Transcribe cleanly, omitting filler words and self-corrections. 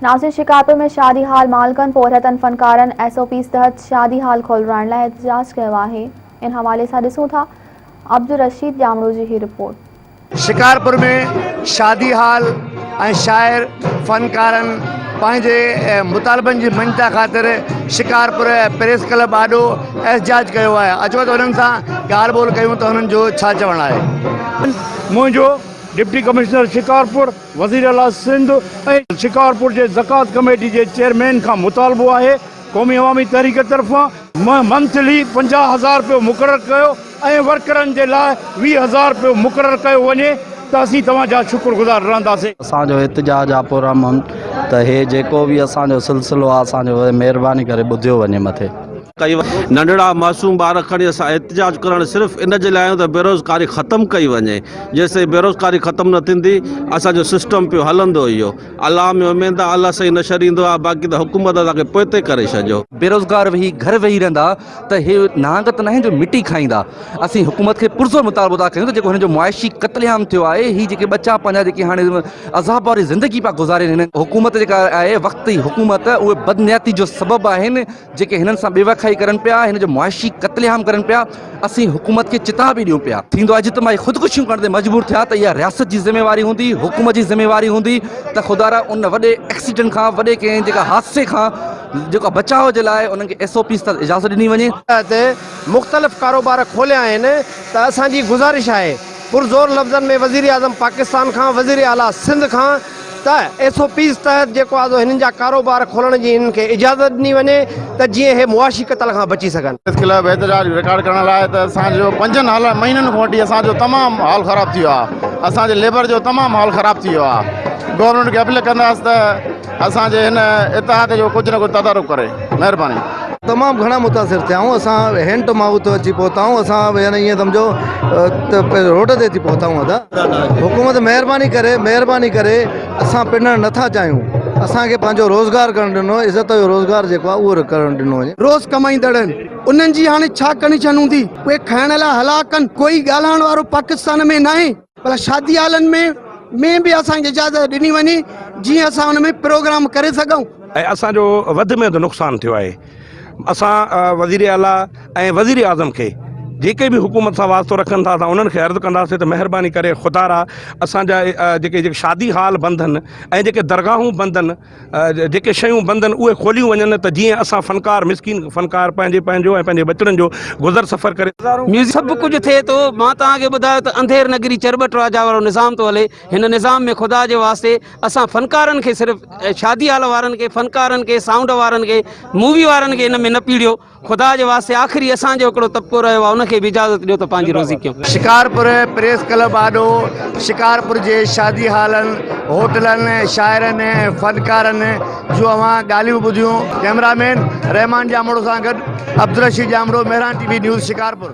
ناظرين شڪارپور ۾ شادي هال مالڪن پورهيتن فنڪارن ايس او پيز تحت شادي هال کولرائڻ لاء احتجاج ڪيو آهي ان حوالي سان ڏسون ٿا عبدالرشيد ڄامڙو جي هي رپورٽ. شڪارپور ۾ شادي هال ۽ شاعر فنڪارن پنهنجي مطالبن جي مڃتا خاطر شڪارپور پريس ڪلب آڏو احتجاج ڪيو آهي اچو ته انهن سان ڳالهه ٻولهه ڪيون ته انهن جو ڇا چوڻ آهي. منهنجو ڊپٽي ڪمشنر شڪارپور وزيراعليٰ سنڌ ۽ شڪارپور جي زڪوات ڪميٽي جي چيئرمين کان مطالبو آهي قومي عوامي تحريڪ طرفان منٿلي 50 هزار رپيو مقرر ڪيو ۽ ورڪرن جي لاء 20 هزار رپيو مقرر ڪيو وڃي ته اسين توهان جا شڪر گذار رهنداسين. اسان جو احتجاج آ پرامن ته هي جيڪو به اسان جو سلسلو آ اسان جو مهرباني ڪري ٻڌيو وڃي مٿي. ڪئي وڃي، ننڍڙا معصوم ٻار کڻي اسان احتجاج ڪرڻ صرف ان جي لاء آيون ته بيروزگاري ختم ڪئي وڃي، جيستائين بيروزگاري ختم نه ٿيندي اسان جو سسٽم پيو هلندو اهو الله ۾ اميد آ الله سائين نه ڇڏيندو آ باقي ته حڪومت اسان کي پوئتي ڪري ڇڏيو. بيروزگار ويهي گهر ويهي رهندا ته هي نهانگ ته ناهن جو مٽي کائيندا، اسين حڪومت کي پرزور مطالبو ٿا ڪيون ته جيڪو هنن جو معاشي قتل عام ٿيو آهي هي جيڪي ٻچا پنهنجا جيڪي هاڻي عذاب واري زندگي پيا گذارين هنن حڪومت جيڪا آهي وقتي حڪومت اهي بدنيتي جو سبب آهن جيڪي هنن سان بيوقائي ڪرن پيا، هن جو معاشي قتل عام ڪرن پيا، اسين حڪومت کي چتاء به ڏيون پيا. ٿيندو آهي اجتماعي خودڪشيون ڪرڻ تي مجبور ٿيا ته اها رياست جي ذميواري هوندي، حڪومت جي ذميواري هوندي ته خدارا ان وڏي ايڪسيڊنٽ کان وڏي ڪنهن جيڪا حادثي کان جيڪو بچاء جي لاء انهن کي ايس او پيز تحت اجازت ڏني وڃي. تحت مختلف ڪاروبار کوليا آهن ته اسان جي گذارش آهي پرزور لفظن ۾ وزيراعظم پاڪستان کان وزيراعليٰ سنڌ کان ته ايس او پيز تحت جيڪو آهي سو هنن جا ڪاروبار کولڻ جي هنن کي اجازت ڏني وڃي ته جيئن هي معاشي قتل کان بچي سگهن. پريس ڪلب احتجاج رڪارڊ ڪرڻ لاء ته اسان جو پنجن حال مهينن کان وٺي اسان جو تمام حال خراب ٿي ويو آهي اسان جي ليبر جو تمام حال خراب ٿي ويو آهي گورنمينٽ کي اپيل ڪنداس ته اسان جي هن اتحاد جو ڪجهه نه ڪجهه تدارڪ ڪري مهرباني. تمام گهڻا متاثر ٿيا آهيون اسان هينڊ ٽو مائوٿ اچي پهتا آهيون اسان يعني ائين سمجهو ته روڊ تي اچي پهتا آهيون ادا حڪومت مهرباني ڪري مهرباني ڪري اسان پنڻ نٿا چاهيون اسان کي پنهنجو روزگار ڪرڻ ڏنو عزت جو روزگار جيڪو آهي اهو ڪرڻ ڏنو وڃي. روز ڪمائيندڙ آهن انهن جي هاڻي ڇا ڪنڊيشن هوندي اهي کائڻ لاء هلاڪ آهن ڪوئي ڳالهائڻ وارو پاڪستان ۾ ناهي. پر شادي هالن ۾ ۾ به اسان کي اجازت ڏني وڃي جيئن اسان ان ۾ پروگرام ڪري سگهون. ۽ اسان جو وڌ ۾ وڌ نقصان ٿيو آهي اسان وزير اعليٰ ۽ وزير اعظم کي جيڪي به حڪومت سان واسطو رکن ٿا اسان انهن کي عرض ڪنداسين ته مهرباني ڪري خدارا اسان جا جيڪي جيڪي شادي هال بند آهن ۽ جيڪي درگاهون بند آهن جيڪي شيون بند آهن اهي کوليون وڃن ته جيئن اسان فنڪار مسڪين فنڪار پنهنجي پنهنجو ۽ پنهنجي ٻچڙن جو گذر سفر ڪري ميوزڪ سڀ ڪجهه ٿئي ٿو مان توهان کي ٻڌايو ته انڌير نگري چرٻٽ راجا وارو نظام ٿو هلي هن نظام ۾ خدا جي واسطي اسان فنڪارن کي صرف شادي هال وارن کي فنڪارن کي سائونڊ وارن کي مووي وارن کي ان ۾ نه پيڙيو خدا جي واسطي آخري اسان جو هڪڙو طبقو رهيو آهي ان کي به اجازت ڏيو ته پنهنجي روزي ڪيون. شڪارپور پريس ڪلب آڏو شڪارپور جي شادي هالن، هوٽلن، شاعرن ۽ فنڪارن جون اوهان ڳالهيون ٻڌيون. ڪئميرا مين رحمان ڄامڙو سان گڏ Abdul Rasheed Jamro, Mehran T V news, Shikarpur.